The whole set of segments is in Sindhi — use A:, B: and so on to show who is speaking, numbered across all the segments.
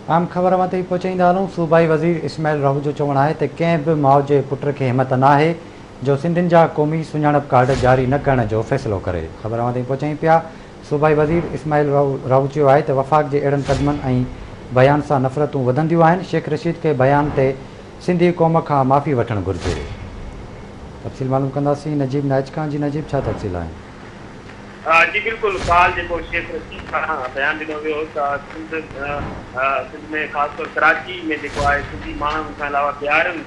A: اهم خبر اوهان تائين پهچائيندا هلون، صوبائي وزير اسماعيل راهو جو چوڻ آهي ته ڪنهن به ماء جي پٽ کي همت ناهي جو سنڌين جا قومي سڃاڻپ ڪارڊ جاري نه ڪرڻ جو فيصلو ڪري. خبر اوهان تائين پهچايون پيا، صوبائي وزير اسماعيل راهو چيو آهي ته وفاق جي اهڙن قدمن ۽ بيان سان نفرتون وڌنديون آهن، شيخ رشيد کي بيان تي سنڌي قوم کان معافي وٺڻ گهرجي. تفصيل معلوم ڪنداسين نجيب نائچ کان، جي نجيب ڇا تفصيل آهن؟
B: جي بلڪل ڪالهه جيڪو شيخ رشيد پاران بيان ڏنو ويو هو ته سنڌ سنڌ ۾ خاص طور ڪراچي ۾ جيڪو آهي سنڌي ماڻهن کان علاوه بهارين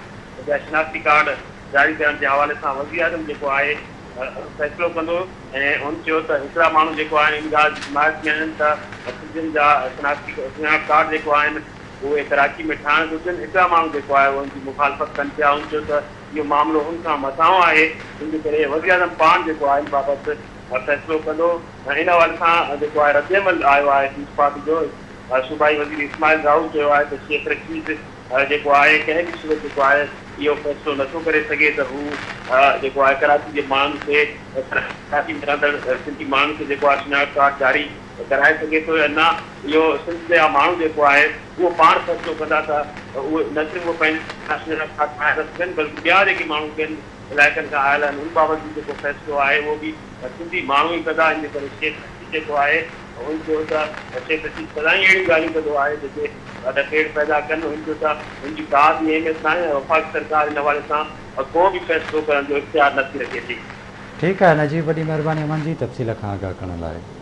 B: جا شناختي ڪارڊ جاري ڪرڻ جي حوالي سان وزيراعظم جيڪو آهي فيصلو ڪندو ۽ هن چيو ته هڪڙا ماڻهو جيڪو آهن ان ڳالهه جي حمايت ۾ آهن ته سنڌين جا شناختي سڃاڻپ ڪارڊ جيڪو آهن اهي ڪراچي ۾ ٺاهڻ گهرجن هڪڙا ماڻهو جيڪو آهي ان جي مخالفت ڪن پيا هن چيو ته اهو معاملو ان کان مٿانهون آهي، ان جي ڪري وزيراعظم پاڻ جيڪو آهي ان بابت فيصلو ڪندو ۽ ان حوالي سان جيڪو آهي ردعمل آيو آهي پيپلز پارٽي جو صوبائي وزير اسماعيل راهو چيو آهي ته شيخ رشيد جيڪو آهي ڪنهن به صورت جيڪو آهي اهو فيصلو نٿو ڪري سگهي ته هو جيڪو آهي ڪراچي جي ماڻهن کي ڪراچي ۾ رهندڙ سنڌي ماڻهن کي جيڪو آهي شناخت ڪارڊ جاري ڪرائي سگهي ٿو يا نه، اهو سنڌ جا ماڻهو جيڪو آهي اهو پاڻ فيصلو ڪندا ته اهي نه صرف اهو پنهنجي شناخت ڪارڊ ٺاهي ٿا سگهن بلڪه ٻيا جيڪي ماڻهو ٻين علائقن کان آيل آهن ان بابت به جيڪو فيصلو آهي اهو به سنڌي ماڻهو ئي ڪندا ان جي ڪري شيخ رشيد جيڪو آهي هن چيو ته شيخ رشيد سدائين اهڙيون ڳالهيون ڪندو آهي جيڪي ڏڦيڙ پيدا ڪن هن چيو ته هن جي ڪا به اهميت ناهي ۽ وفاقي سرڪار ان حوالي سان ڪو به فيصلو ڪرڻ جو اختيار نٿي رکي ٿي.
A: ٺيڪ آهي نجيب وڏي مهرباني اوهان جي تفصيل کان آگاهه ڪرڻ لاء.